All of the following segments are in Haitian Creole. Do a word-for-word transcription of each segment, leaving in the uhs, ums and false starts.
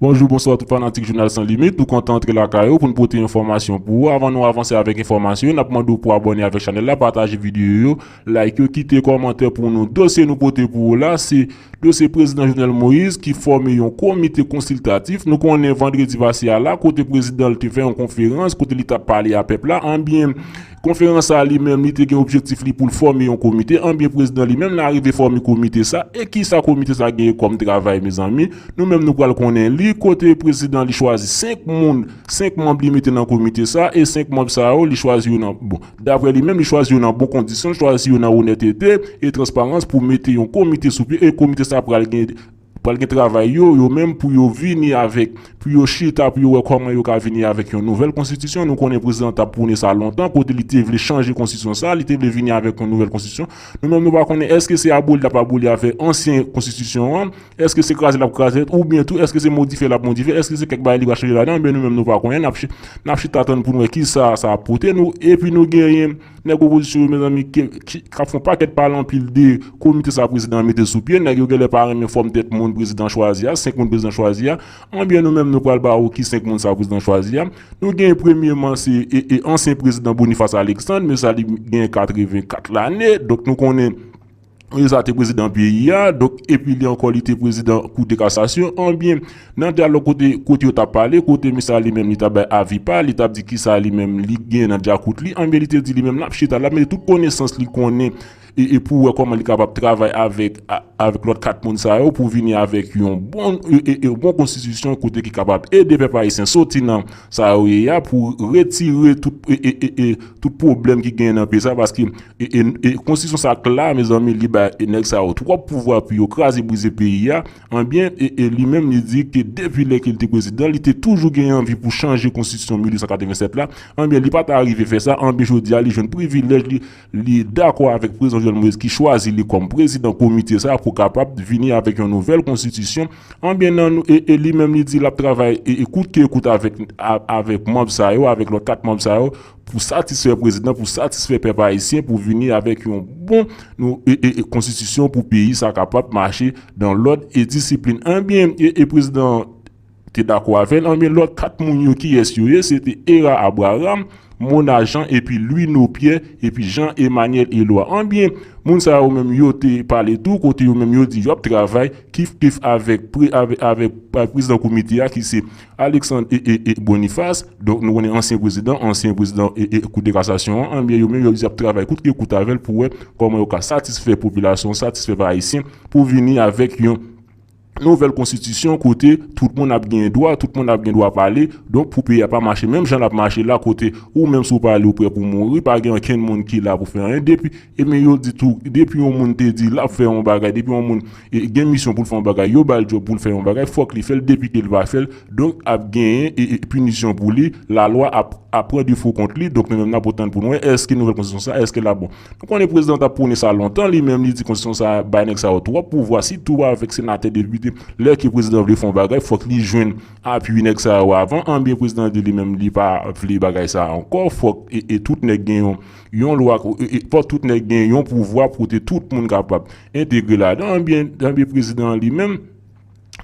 Bonjou, bonswa tout fanatik Jounal San Limit. Nou kontan antre lakay ou pou n pote enfòmasyon pou ou. Avan nou avanse avèk enfòmasyon yo, n ap mande w pou abòne avèk chanèl la, pataje videyo yo, like yo, kite kòmantè pou nou. Dosye nou pote pou ou la, se dosye prezidan Jovenel Moïse ki fòme yon komite konsiltatif. Nou konnen vandredi pase a la, kote prezidan l te fè yon konferans, kote li t ap pale a pèp la. Anbyen, konferans sa a li menm, li te gen objektif li pou l fòme yon komite. Anbyen, prezidan li menm, l arive fòme komite sa. E kisa komite sa genyen kòm travay, mezanmi? Nou menm, nou pral konnen li. Kote prezidan li chwazi senk moun, senk manm li mete nan komite sa. E senk manm sa yo, li chwazi yo nan, bon, daprè li menm, li chwazi yo nan bon kondisyon, li chwazi yo nan onètete e transparans pou mete yon komite sou pye. E komite sa pral gen pral gen travay yo, yo menm pou yo vini avèk, pou yo chita, pou yo wè kòman yo ka vini avèk yon nouvèl konstitisyon. Nou konnen prezidan t ap pwone sa lontan, kote li te vle chanje konstitisyon sa, li te vle vini avèk yon nouvèl konstitisyon. Nou menm, nou pa konnen èske se aboli l ap aboli avèk ansyen konstitisyon an, èske se kraze l ap kraze, oubyen tou, èske se modifye l ap modifye, èske se kèk bagay li va chanje ladan, men nou menm, nou pa konnen, n ap chi-, n ap chita tann pou n wè kisa sa ap pote nou, epi nou genyen nèg opozisyon yo, mezanmi, ki, ki, k ap fè yon pakèt pale anpil de komite sa prezidan an mete sou pye. Nèg yo genlè pa renmen fòm tèt moun prezidan chwazi a, senk moun prezidan chwazi a. Anbyen, nou menm, nou pral ba ou ki senk moun sa prezidan chwazi a. Nou gen premyeman, se e, e ansyen prezidan Boniface Alexandre, men sa li gen katrevenkat lane. Donk, nou konnen e sa te prezidan peyi a, donk, epi li ankò, li te prezidan Kou de Kasasyon. Anbyen, nan dyalòg kote, kote yo t ap pale, kote misye a li menm, li t ap bay avi pa, li t ap di kisa li menm li gen nan djakout li, anbyen, li te di li menm, l ap chita, l ap mete tout konesans li konnen, e, e pou wè kòman li kapab travay avèk, a, avèk lòt kat moun sa yo pou vini avèk yon bon, e, e, e bon konstitisyon kote ki kapab ede pèp ayisyen soti nan sa yo ye a pou retire tout, e, e, e, e, tout pwoblèm ki genyen nan peyi sa, paske e, e, e konstitisyon sa k la, mezanmi, li bay e nèg sa yo twòp pouvwa pou yo kraze brize peyi a. Anbyen, e, e li menm, li di ke depi lè ke li te prezidan, li te toujou gen anvi pou chanje konstitisyon mil uit san katrevennsèt la. Anbyen, li pa ta rive fè sa. Anbyen, jodi a, li jwenn privilèj, li, li dakò avèk prezidan Jovenel Moïse ki chwazi li kòm prezidan komite sa pou kapab vini avèk yon nouvèl konstitisyon. Anbyen, nan, e, e li menm, li di l ap travay e, e kout ke kout avèk, a, avèk manm sa yo, avèk lòt kat manm sa yo, pou satisfè prezidan, pou satisfè pèp ayisyen, pou vini avèk yon bon nou, e, e, e konstitisyon pou peyi sa kapab mache dan lòd e disiplin. Anbyen, e, e prezidan te dakò avè l. Anbyen, lòt kat moun yo, kiyès yo ye? Se te Héra Abraham, Mona Jean, epi Louis Nopierre, epi Jean Emmanuel Eloi. Anbyen, moun sa yo menm, yo te pale tou, kote yo menm, yo di yo ap travay kif kif avèk pre-, avèk, avèk, avèk prezidan komite a, ki se Alexandre e, e, e Boniface. Donk, nou konnen ansyen prezidan, ansyen prezidan e, e Kou de Kasasyon an, anbyen, yo menm, yo di ap travay kout ke kout avè l pou wè kòman yo ka satisfè popilasyon, satisfè pèp ayisyen, pou vini avèk yon nouvèl konstitisyon kote tout moun ap gen dwa, tout moun ap gen dwa pale. Donk, pou peyi a pa mache menm jan l ap mache la, kote ou menm, si w pale, ou prè pou mouri, pa gen okenn moun ki la pou fè anyen. Depi, ebyen, yo di tou, depi yon moun te di l ap fè yon bagay, depi yon moun e, gen misyon pou l fè yon bagay, yo ba l djòb pou l fè yon bagay, fòk li fè l, depi ke l pa fè l, donk, ap genyen e, e pinisyon pou li, lalwa ap, ap pran defo kont li. Donk, nou menm, n ap tann pou n wè èske nouvèl konstitisyon sa, èske l ap bon. Nou konnen prezidan t ap pwone sa lontan, li menm, li di konstitisyon sa bay nèg sa yo twòp pouvwa, sitou avèk senatè, depite. Lè ke prezidan vle fè yon bagay, fòk li jwenn apui nèg sa yo avan. Anbyen, prezidan di li menm, li pa vle bagay sa ankò, fòk e, e tout nèg gen yon, yon lwa, e, e, fòk tout nèg gen yon pouvwa pou te tout moun kapab entegre ladan. Anbyen, anbyen prezidan an li menm,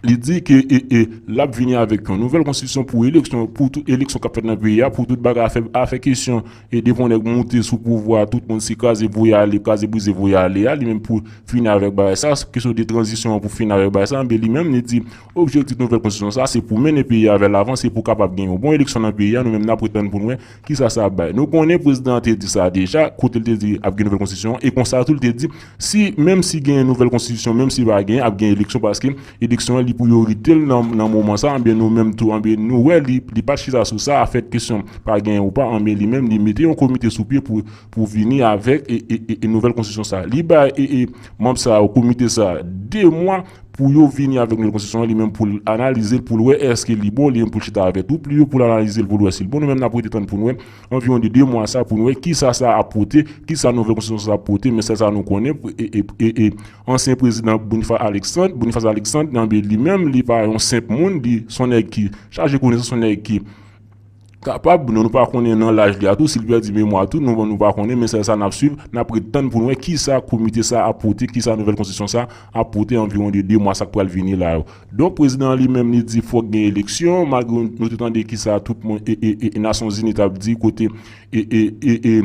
li di ke, e, e, l ap vini avèk yon nouvèl konstitisyon pou eleksyon, pou tout eleksyon k ap fèt nan peyi a, pou tout bagay afè, afè kesyon, e depi yon nèg moute sou pouvwa, tout moun se kraze voye ale, kraze brize voye ale a, li menm pou fini avèk bagay sa, kesyon de tranzisyon an pou fini avèk bagay sa, anbyen li menm, li di, objektif nouvèl konstitisyon sa, se pou mennen peyi a vè lavan, se pou kapab gen yon bon eleksyon nan peyi a, nou menm n ap ret tann pou n wè kisa sa ap bay. Nou konnen prezidan an te di sa deja, kote l te di ap gen nouvèl konstitisyon, e konsa tou l te di, si, menm si gen nouvèl konstitisyon, menm si pa gen, ap gen eleksyon, paske eleksyon an li priyorite l nan, nan moman sa, anbyen nou menm tou, anbyen nou wè li, li pa t chita sou sa, afè kesyon pa gen ou pa, anbyen li menm, li mete yon komite sou pye pou, pou vini avèk e, e, e, e nouvèl konstitisyon sa. Li bay e, e manm sa yo, komite sa, de mwa, pou yo vini avèk nouvèl konstitisyon an, li menm pou l analize l, pou l wè èske li bon, li menm pou l chita avè tout li yo, pou l analize l, pou l wè si l bon. Nou menm n ap rete tann pou n wè anviwon de de mwa sa, pou n wè kisa sa ap pote, kisa nouvèl konstitisyon sa ap pote, men sèl sa nou konnen, e, e, e, e ansyen prezidan Boniface Alexandre, Boniface Alexandre, anbyen li menm, li pa yon senp moun, li se yon nèg ki chaje konesans, se yon nèg ki kapab, nou, nou pa konnen nan laj li a tou, si l pèdi memwa tou, nou, nou pa konnen, men sèl sa n ap swiv, n ap ret tann pou n wè kisa komite sa ap pote, kisa nouvèl konstitisyon sa ap pote anviwon de de mwa sa k pral vini la yo. Donk, prezidan an li menm, li di fòk gen eleksyon, malgre nou te tande kisa tout moun, e, e, e, e Nasyonzini t ap di kote, e, e, e, e,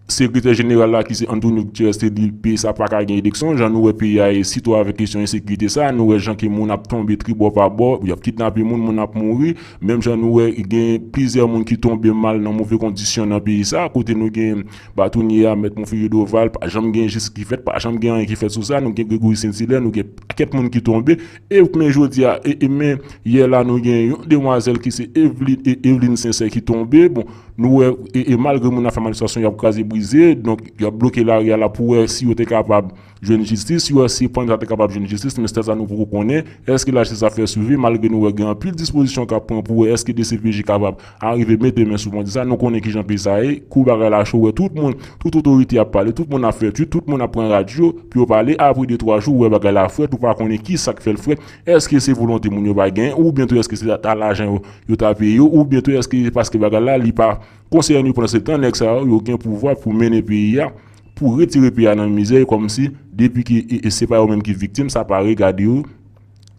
sekretè jeneral la ki se Antonio Guterres te di peyi sa pa ka gen eleksyon, jan nou wè peyi a ye, sitou avèk kesyon ensekirite sa, nou wè jan ke moun ap tonbe tribò pa bò, y ap kidnape moun, moun ap mouri, menm jan nou wè gen plizyè moun ki tonbe mal nan move kondisyon nan peyi sa, kote nou gen batounye a, Mèt Monferrier Doval, pa janm gen jistis ki fèt, pa janm gen anyen ki fèt sou sa, nou gen Gregory Saint-Hilaire, nou gen pakèt moun ki tonbe, e men jodi a, e, e men yè la nou gen yon demwazèl ki se Eveline, e, Eveline Sincère ki tonbe, bon, nou wè, e, e malgre moun ap fè manifestasyon, y ap kraze brize, donk y ap bloke lari a la pou wè si yo te kapab jwenn jistis, si yo, si fanmi sa te kapab jwenn jistis, men sèl sa nou poko konnen, èske lajistis ap fè swivi, malgre nou wè gen anpil dispozisyon k ap pran pou wè èske D C P J kapab arive mete men sou bandi sa, nou konnen kijan peyi sa ye, kou bagay la cho, wè tout moun, tout otorite ap pale, tout moun ap fè twit, tout moun ap pran radyo pou yo pale, apre de twa jou, wè bagay la frèt, ou pa konnen kisa k fè l frèt, èske se volonte moun yo pa gen, oubyen tou èske se ta lajan yo, yo ta peye yo, oubyen tou èske se paske bagay la, li pa konsène yo pandan se tan, nèg sa yo, yo gen pouvwa pou mennen peyi a, pou retire peyi a nan mizè, e kòmsi, depi ke, e, e se pa yo menm ki viktim, sa pa regade yo,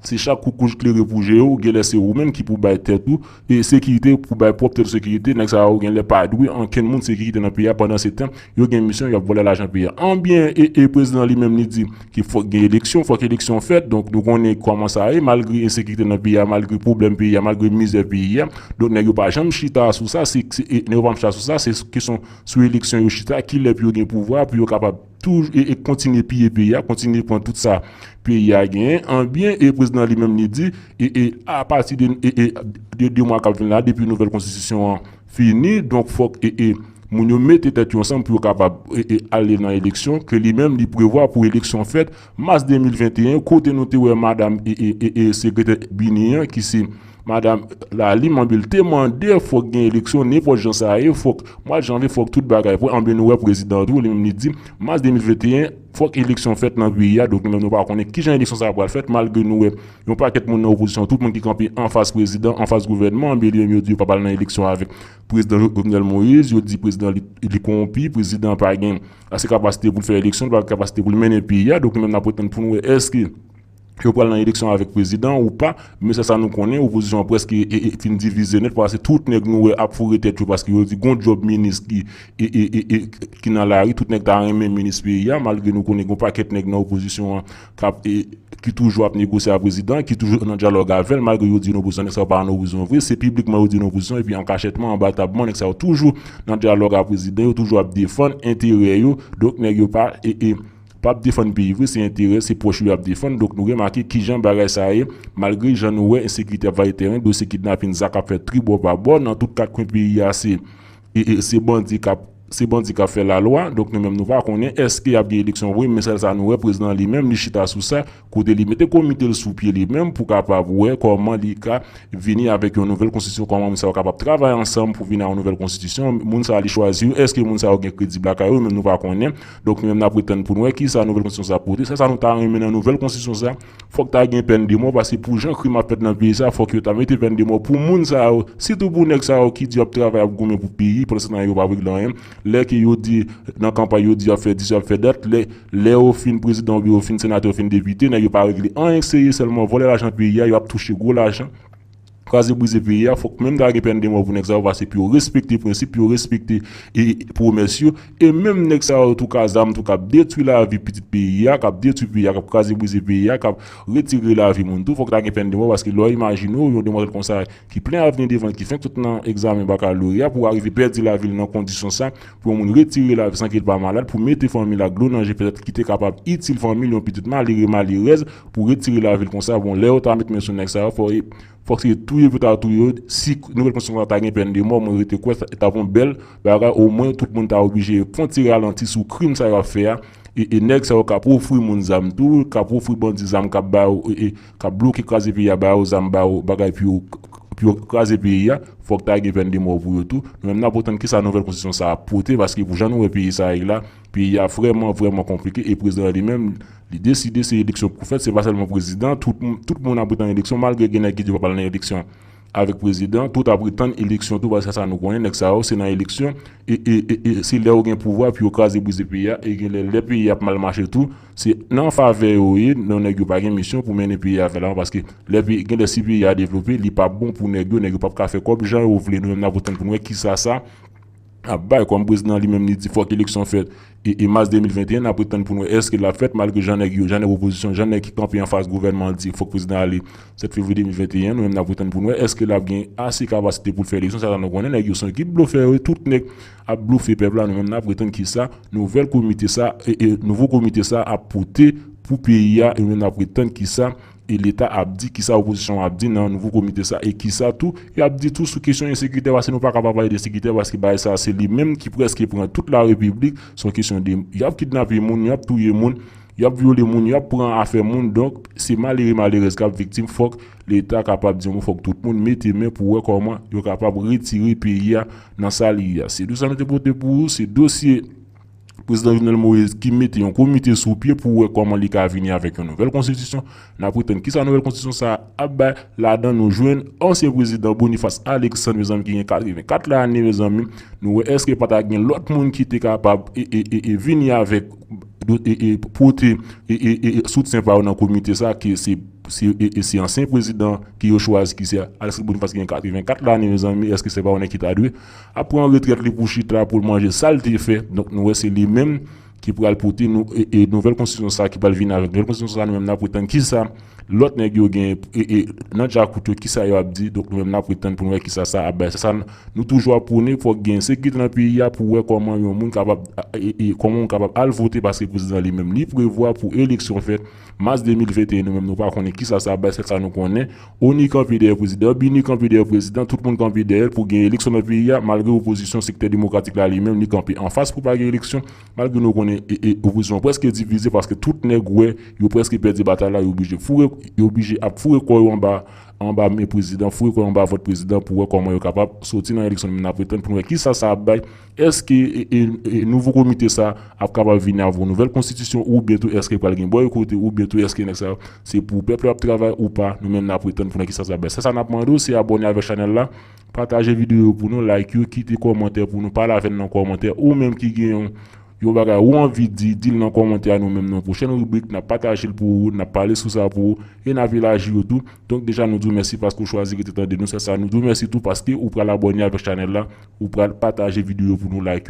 se chak kou kouch klere pou je yo, genlè se ou menm ki pou bay tèt ou, e sekirite, pou bay pwòp tèt ou sekirite, nèg sa yo genlè pa dwe ankenn moun sekirite nan peyi a, pandan se tan, yo gen misyon, y ap vòlè lajan peyi a. Anbyen, e, e prezidan li menm li di ke fòk gen eleksyon, fòk eleksyon fèt, donk nou konnen kòman sa ye, malgre ensekirite nan peyi a, malgre pwoblèm peyi a, malgre mizè peyi a, donk nèg yo pa janm chita sou sa, se, se, e, nèg yo pa janm chita sou sa, se kesyon sou eleksyon yo chita, kilè pou yo gen pouvwa, pou yo kapab toujou e, e kontinye piye peyi a, kontinye pran tout sa peyi a genyen, anbyen, e prezidan li menm li di, e, e apati de, e, e, de de mwa k ap vin la, depi nouvèl konstitisyon an fini, donk fòk, e, e moun yo mete tèt yo ansanm pou yo kapab, e, e ale nan eleksyon, ke li menm li prevwa pou eleksyon fèt mas de mil venteyen, kote nou te wè madanm, e, e, e, e sekretè Bini an, ki se madanm Lalim, anbyen, li te mande fòk gen eleksyon, nenpòt jan sa ye, fòk mwa janvye, fòk tout bagay prè, anbyen, nou wè prezidan tou, li menm li di, mas de mil venteyen, fòk eleksyon fèt nan peyi a, donk nou menm nou pa konnen kijan eleksyon sa a pral fèt, malgre nou wè yon pakèt moun nan opozisyon, tout moun ki kanpe anfas prezidan, anfas gouvènman, anbyen, li menm yo di yo p ap al nan eleksyon avèk prezidan Jovenel Moïse, yo di prezidan li, li kowonpi, prezidan pa gen ase kapasite pou l fè eleksyon, li pa gen kapasite pou l mennen peyi a, donk nou menm n ap ret tann pou n wè èske yo pral nan eleksyon avèk prezidan ou pa, men sèl sa nou konnen, opozisyon an prèske e, e, fin divize nèt, paske tout nèg nou wè ap foure tèt yo, paske yo di gon djòb minis ki, e, e, e, e, ki nan lari, tout nèg ta renmen minis peyi a, malgre nou konnen gon pakèt nèg nan opozisyon an k ap, e, ki toujou ap negosye ak prezidan, ki toujou nan dyalòg avè l, malgre yo di yo nan opozisyon, nèg sa yo pa nan opozisyon vre, se piblikman yo di yo nan opozisyon, epi an kachètman, anba tab man, nèg sa yo toujou nan dyalòg ak prezidan, yo toujou ap defann enterè yo, donk nèg yo pa, e, e, p ap defann peyi vre, se enterè, se pwòch yo y ap defann. Donk nou remake kijan bagay sa ye, malgre jan nou wè ensekirite ap vaye tèren, dosye kidnapin, zak ap fèt tribò pa bò, nan tout kat kwen peyi a, se, e, e, se bandi k ap, se bandi k ap fè lalwa. Donk nou menm nou pa konnen èske y ap gen eleksyon vre, men sèl sa nou wè, prezidan li menm li chita sou sa, kote li mete komite l sou pye li menm pou kapab wè kòman li ka vini avèk yon nouvèl konstitisyon, kòman moun sa yo kapab travay ansanm pou vini a yon nouvèl konstitisyon. Moun sa yo li chwazi yo, èske moun sa yo gen kredib lakay yo, men nou pa konnen. Donk nou menm n ap ret tann pou n wè kisa nouvèl konstitisyon sa pote. Sèl sa nou ta renmen nan nouvèl konstitisyon sa, fòk ta gen pèn de mò, paske pou jan krim ap fèt nan peyi sa, fòk yo ta mete pèn de mò pou moun sa yo, sitou pou nèg sa yo ki di y ap travay, ap goumen pou peyi, pandan se tan yo p ap regle anyen. Lè ke yo di nan kanpay, yo di y ap fè dis, y ap fè dat, lè, lè yo fin prezidan oubyen yo fin senatè, yo fin depite, nèg yo pa regle anyen k serye, sèlman vòlè lajan peyi a, y ap touche gwo lajan, kraze brize peyi a, fòk menm ta gen pèn de mò pou nèg sa yo, paske pou yo respekte prensip, pou yo respekte, e, pwomès yo, e menm nèg sa yo tou k a zam tou k ap detwi lavi pitit peyi a, k ap detwi peyi a, k ap kraze brize peyi a, k ap retire lavi moun tou, fòk ta gen pèn de mò, paske lè w imajine w, yon demwazèl konsa ki plen avni devan l, ki fenk sot nan egzamen bakaloreya, pou arive pèdi lavi l nan kondisyon sa, pou yon moun retire lavi san ke l pa malad, pou mete fanmi l ak dlo nan je, petèt ki te kapab itil fanmi l, yon pitit malere, malerèz, pou retire lavi l konsa. Bon, lè yo ta met men sou nèg sa yo, fò, fòk se touye pou ta touye yo. Si nouvèl konstitisyon sa ta gen pèn de mò, mwen rete kwè sa t ap yon bèl bagay, omwen tout moun ta oblije fè yon ti ralanti sou krim sa yo ap fè a. E, e nèg sa yo k ap ofri moun zam tou, k ap ofri bandi zam, k ap ba yo, e, e, k ap bloke kraze peyi a, ba yo zam, ba yo bagay pou yo, pou yo kraze peyi a, fòk ta gen pèn de mò pou yo tou. Nou menm n ap ret tann kisa nouvèl konstitisyon sa a pote, paske pou jan nou wè peyi sa a ye la, peyi a vrèman, vrèman konplike, e prezidan li menm, li deside se eleksyon pou fèt, se pa sèlman prezidan, tout, tout moun ap ret nan eleksyon, malgre gen nèg ki di yo p ap al nan eleksyon avèk prezidan, tout ap ret tann eleksyon tou, paske sa nou konnen, nèg sa yo, se nan eleksyon, e, e, e, e se lè yo gen pouvwa pou yo kraze brize peyi a, e gen lè, lè peyi a ap mal mache tou, se nan favè yo ye, non, nèg yo pa gen misyon pou mennen peyi a vè lavan, paske lè peyi, gen lè si peyi a devlope, li p ap bon pou nèg yo, nèg yo p ap ka fè kòb jan yo vle, nou menm n ap ret tann pou n wè kisa sa ap bay kòm prezidan li menm li di fòk eleksyon fèt e, e mas de mil venteyen, n ap ret tann pou n wè èske l ap fèt malgre jan nèg yo, jan nèg opozisyon, jan nèg ki kanpe anfas gouvènman an di fòk prezidan ale sèt fevriye de mil venteyen, nou menm n ap ret tann pou n wè èske l ap gen ase kapasite pou l fè eleksyon, sa nou konnen nèg yo se yon ekip blofè yo, tout nèg ap blofe pèp la, nou menm n ap ret tann kisa nouvèl komite sa, e, e nouvo komite sa ap pote pou peyi a, e nou menm n ap ret tann kisa e Leta ap di, kisa opozisyon ap di nan nouvo komite sa, e kisa tou y ap di tou sou kesyon ensekirite, paske nou pa kapab pale de ensekirite, paske bagay sa se li menm ki prèske pran tout la repiblik, se yon kesyon de, y ap kidnape moun, y ap touye moun, y ap vyole moun, y ap pran afè moun, donk se malere malerèz k ap viktim, fòk Leta kapab di yon mo, fòk tout moun mete men pou wè kòman yo kapab retire peyi a nan sa li ye a. Se dosye sa nou te pote pou ou, se dosye Prezidan Jovenel Moïse ki mete yon komite sou pye pou wè kòman li ka vini avèk yon nouvèl konstitisyon. N ap ret tann kisa nouvèl konstitisyon sa a ap bay. Ladan nou jwenn ansyen prezidan Boniface Alexandre, mezanmi, ki gen katrevenkat lane, mezanmi. Nou wè èske pa ta gen lòt moun ki te kapab e, e, e, e vini avèk e, e, pote e, e, e, e soutyen pa yo nan komite sa, ki se, se, e, e se ansyen prezidan ki yo chwazi, ki se Alexandre Boniface, ki gen katrevenkat lane, mezanmi, èske se pa yon nèg ki ta dwe ap pran retrèt li pou chita, pou l manje sa l te fè? Donk nou wè se li menm ki pral pote nou, e, e nouvèl konstitisyon sa, ki pral vini avèk nouvèl konstitisyon sa, nou menm n ap ret tann kisa lòt nèg yo gen e, e nan djakout yo, kisa yo ap di. Donk nou menm n ap ret tann pou n wè kisa sa ap bay. Se sa n, nou toujou ap pwone, fòk gen sekirite nan peyi a pou wè kòman yon moun kapab e, e kòman yon moun kapab al vote, paske prezidan li menm li prevwa pou eleksyon fèt mas de mil venteyen, nou menm nou pa konnen kisa sa ap bay, sèl sa nou konnen, ONI kanpe dèyè prezidan, BINUH kanpe dèyè prezidan, tout moun kanpe dèyè l pou gen eleksyon nan peyi a, malgre opozisyon, sektè demokratik la li menm li kanpe anfas pou pa gen eleksyon, malgre nou konnen e, e opozisyon prèske divize, paske tout nèg wè yo prèske pèdi batay la, yo oblije foure, yo oblije ap foure kò yo anba, anba men prezidan, foure kò yo anba vòt prezidan pou wè kòman yo kapab soti nan eleksyon. Men n ap ret tann pou n wè kisa sa ap bay. Èske e, e, e nouvo komite sa ap kapab vini avèk yon nouvèl konstitisyon, oubyen tou èske pral gen bòy kote, oubyen tou èske nèg sa yo se pou pèp la ap travay ou pa? Nou menm n ap ret tann pou n wè kisa sa ap bay. Sèl sa n ap mande w, se abòne avèk chanèl la, pataje videyo yo pou nou, like yo, kite kòmantè pou nou, pale avè n nan kòmantè, ou menm ki gen yon, yon bagay ou anvi di, di l nan kòmantè a, nou menm nan pwochèn ribrik n ap pataje l pou ou, n ap pale sou sa pou ou, e n ap elaji yo tou. Donk deja nou di w mèsi paske w chwazi rete tande nou, sèl sa nou di w mèsi tou paske ou pral abòne avèk chanèl la, ou pral pataje videyo yo pou nou, like yo.